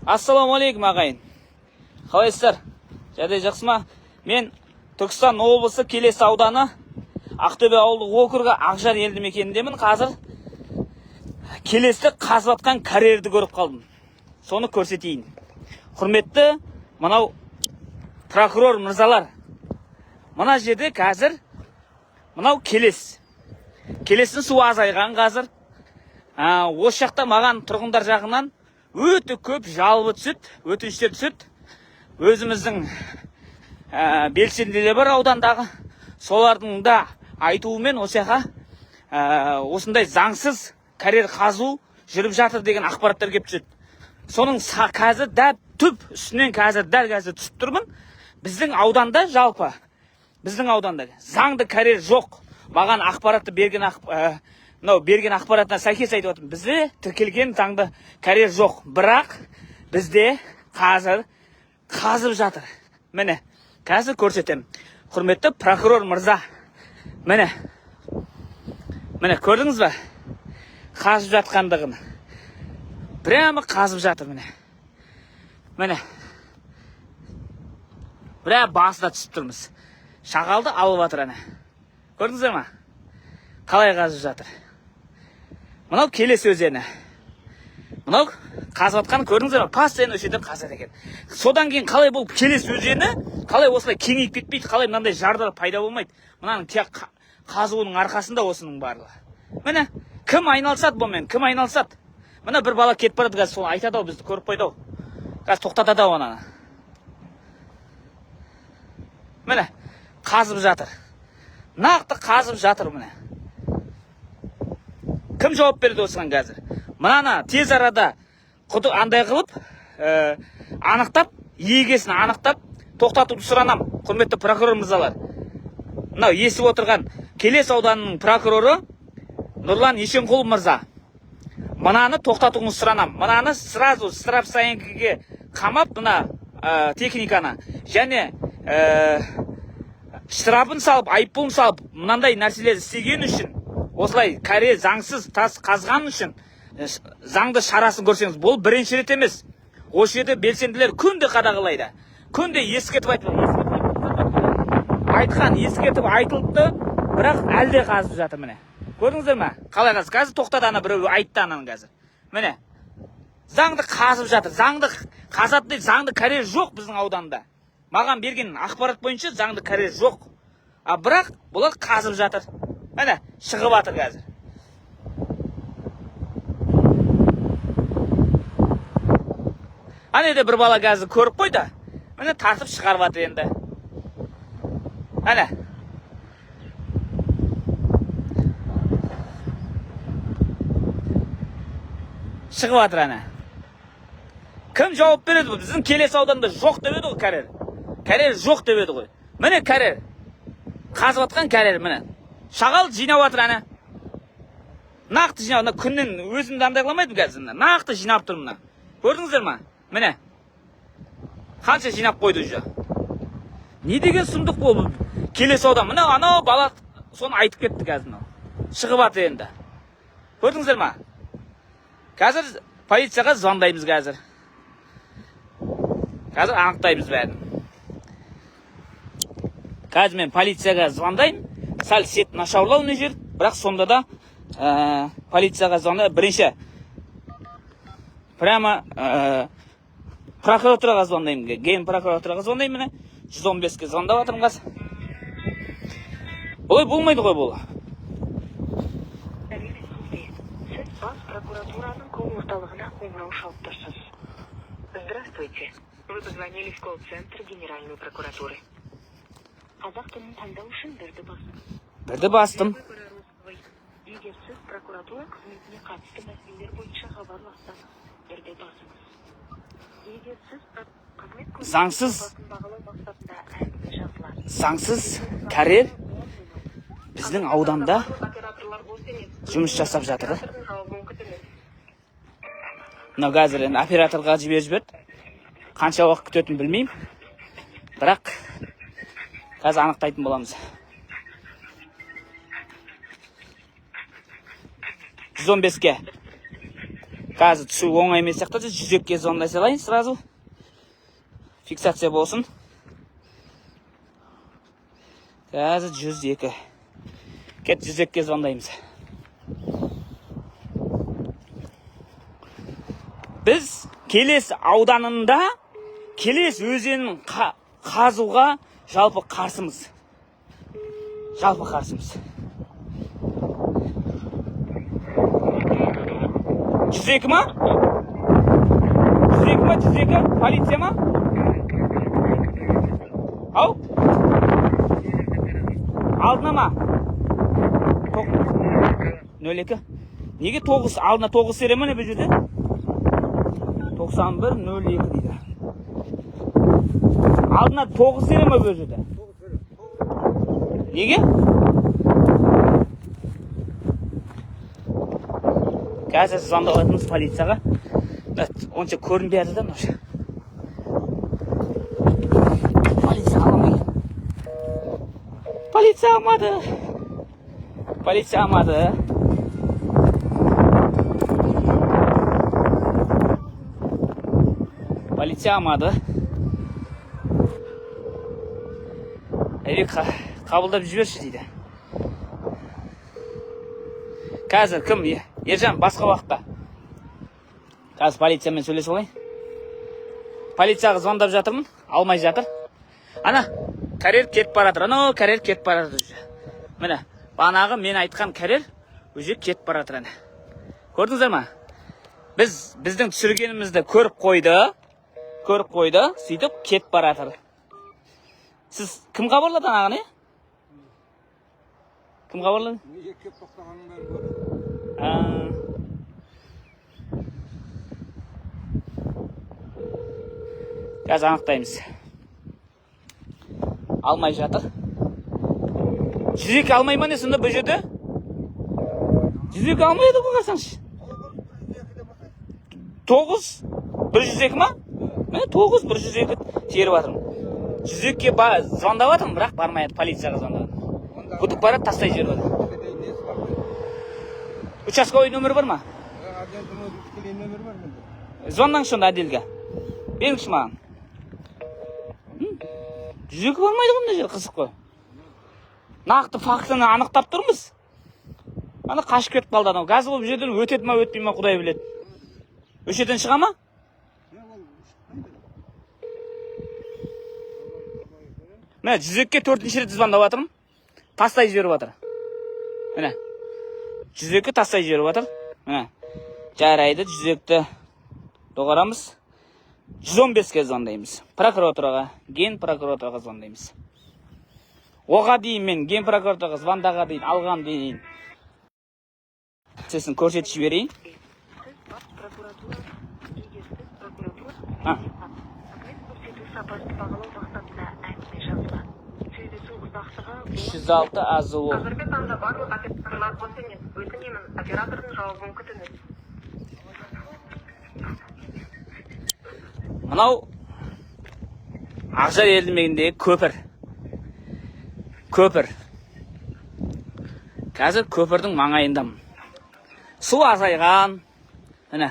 Ассалаумағалейкум, ағайын! Қалайсыздар? Жағдай жақсы ма? Мен Түркістан облысы, Келес ауданы, Ақтөбе ауылдық округі, Ақжар елді мекеніндемін. Қазір Келесті қазып жатқан карьерді көріп қалдым, соны көрсетейін. Құрметті мынау прокурор мырзалар, мына жерде қазір мынау Келес, Келестің суы азайған қазір. Осы жақта маған тұрғындар жағынан өте көп жалобы түседі, өтініштер түседі. Өзіміздің белсенділер бар аудандағы, солардың да айтуымен осы жаққа осындай заңсыз карьер қазу жүріп жатыр деген ақпараттар келіп түседі. Соның қазір дәп түп үстінен қазір, дәл қазір түсіп тұрмын. Біздің ауданда, жалпы біздің ауданда заңды карьер жоқ. Маған ақпаратты берген мынау берген ақпаратына сәйкес айтып отырмын: бізде тіркелген заңды карьер жоқ, бірақ бізде қазір қазып жатыр. Міне, қазір көрсетемін. Құрметті прокурор мырза, міне, міне, көрдіңіз ба қазып жатқандығын? Прямо қазып жатыр, міне, міне, прямо басына түсіп тұрмыз. Шағалды алып жатыр, әне, көрдіңіздер ма қалай қазып жатыр? Мынау Келес өзені. Мынау қазып жатқанын көрдіңіздер ма? Постоянно осы жерден қазады екен. Содан кейін қалай бұл Келес өзені қалай осылай кеңейіп кетпейді, қалай мынандай жардар пайда болмайды? Мынаның тек қазуының арқасында осының барлығы. Міне, кім айналысады бұнымен, кім айналысады? Мына бір бала кетіп барады қазір, соны айтады ау, бізді көріп қойды ау, қазір тоқтатады ау ананы. Міне, қазып жатыр, нақты қазып жатыр, міне. Кім жауап береді осыған қазір? Мынаны тез арада құды андай қылып, анықтап, егесін анықтап, тоқтатуды сұранам. Құрметті прокурор мырзалар, мынау естіп отырған Келес ауданының прокуроры Нұрлан Ешенқұл мырза, мынаны тоқтатуыңызды сұранам. Мынаны сразу штрафстоянкаге қамап, мына техниканы және штрафын салып, айыппұлын салып, мынандай нәрселерді істеген үшін, осылай карьер заңсыз тас қазған үшін заңды шарасын көрсеңіз. Бұл бірінші рет емес. Осы жерде белсенділер күнде қадағалайды, күнде ескертіп айтқан, ескертіп айтылыпты, бірақ әлі де қазып жатыр. Міне, көрдіңіздер ме қалай қазып? Қазір тоқтады, ана біреу айтты ананы. Қазір, міне, заңды қазып жатыр. Заңды қазады дейді, заңды карьер жоқ біздің ауданда. Маған берген ақпарат бойынша заңды карьер жоқ, а бірақ бұлар қазып жатыр. Міне, шығып жатыр қазір. Ана жерде бір бала қазір көріп қойды, міне, тартып шығарып жатыр енді, әне. Шығып жатыр, әне. Кім жауап береді? Бұл біздің Келес ауданда жоқ деп еді ғой карьер, карьер жоқ деп еді ғой. Міне, карьер қазып жатқан карьер, міне, шағал жинап жатыр, әне, нақты жинап. Мына күннен өзімді андай қыла алмаймын қазір, мына нақты жинап тұр, мына, көрдіңіздер ма? Міне, қанша жинап қойды уже. Не деген сұмдық бұл? Келес аудан, мына анау бала соны айтып кетті. Қазір мынау шығып жатыр енді, көрдіңіздер ма? Қазір полицияға звондаймыз, қазір анықтаймыз бәрін. Қазір мен полицияға звондаймын. Сәл сеть нашарлау мына жер, бірақ сонда да полицияға звондаймын. Бірінші прямо прокуратураға звондаймын, ген прокуратураға звондаймын. Міне, 115-ке звондап жатырмын қазір. Олай болмайды ғой бұл. Сәлеметсіз бе? Сіз бас прокуратураның колл орталығына қоңырау шалып тұрсыз. Здравствуйте. Вы позвонили в колл-центр Генеральной прокуратуры. Қазақ тілін таңдау үшін бірді басыңыз. Бірді бастым. Для выбора русского. Егер сіз прокуратура қызметіне қатысты мәселелер бойынша хабарлассаңыз, бірді басыңыз. Егер сіз қызмет көрсету сапасын бағалау мақсатында әңгіме жазылады. Заңсыз карьер біздің ауданда жұмыс жасап жатыр да. Мынау қазір енді операторға жіберіп жіберді. Қанша уақыт күтетінін білмеймін, бірақ қазір анықтайтын боламыз. 115-ке. Қазір түсу оңай емес сияқты. 102-ге звондай салайын сразу. Фиксация болсын. Қазір 102. Кет, 102-ге звондаймыз. Біз Келес ауданында Келес өзенін қазуға жалпы қарсымыз. Жалпы қарсымыз. 102 ма? 102 ма? 102? Полиция ма? Ау? Алдына ма? 02. Неге 9? Алдына 9 сере ма не бұл жерде? 91 02 дейді. Алдына 9 сере ма бұл жерде? Неге? Қазір звондап жатырмыз полицияға. Мына онша көрінбей жатыр да мынау. Полиция ала ма екен? Полиция алмады. Полиция алмады. Полиция алмады. Әйбек, қабылдап жіберші дейді. Қазір кім? Ержан, басқа уақытта. Қазір полициямен сөйлесіп алайын. Полицияға звондап жатырмын, алмай жатыр. Ана, карьер кетіп бара жатыр. Анау карьер кетіп бара жатыр уже. Міне, бағанағы мен айтқан карьер уже кетіп бара жатыр, әне. Көрдіңіздер ма? Біздің түсіргенімізді көріп қойды. Көріп қойды, сөйтіп кетіп бара жатыр. Сіз кім хабарлады анаған, е? Кім хабарлады? Неге кеп тоқтағанын бәрі көреді. А. Қазір анықтаймыз. Алмай жатыр. 102 алмай ма не сонда бұл жерде? 102 алмайды ғой, қарасаңшы. 9 102 ма? Міне, 9 102 теріп жатырмын. 102-ге звондап жатырмын, бірақ бармай жатыр, полицияға звондадым. Күтіп барады, тастай жіберіп жатыр. Тікелей несі бар ғой? Участковый нөмірі бар ма? Отделдің өзінің тікелей нөмірі бар менде. Звондаңызшы онда отделге. Беріңізші маған. 102 бармайды ғой мына жер, қызық қой. Нақты фактіні анықтап тұрмыз. Ана қашып кетіп қалды анау. Қазір ол жерден өтеді ма, өтпей ма, құдай біледі. Осы жерден шыға ма? Не, ол шықпайды. Міне, 102-ге төртінші рет звондап жатырмын. Тастай жіберіп жатыр. Міне. 102 тастай жіберіп жатыр. Міне. Жарайды, 102-ті доғарамыз. 115-ке звондаймыз. Прокуратураға, ген прокуратураға звондаймыз. Оға дейін мен ген прокуратураға звондаға дейін, алған дейін сесін көрсетіп жіберейін. Сіз бас прокуратура, егер сіз прокуратура А. қызмет көрсету сапасын бағалау мақсатында әңгіме жазылады. Сөйлесу ұзақтығы 306 АЗО. Қазіргі таңда барлық операторлар бос емес. Өтінемін, оператордың жауабын күтіңіз. Мынау Ақжар елді мекеніндегі көпір. Көпір. Қазір көпірдің маңайындамын. Су азайған. Міне.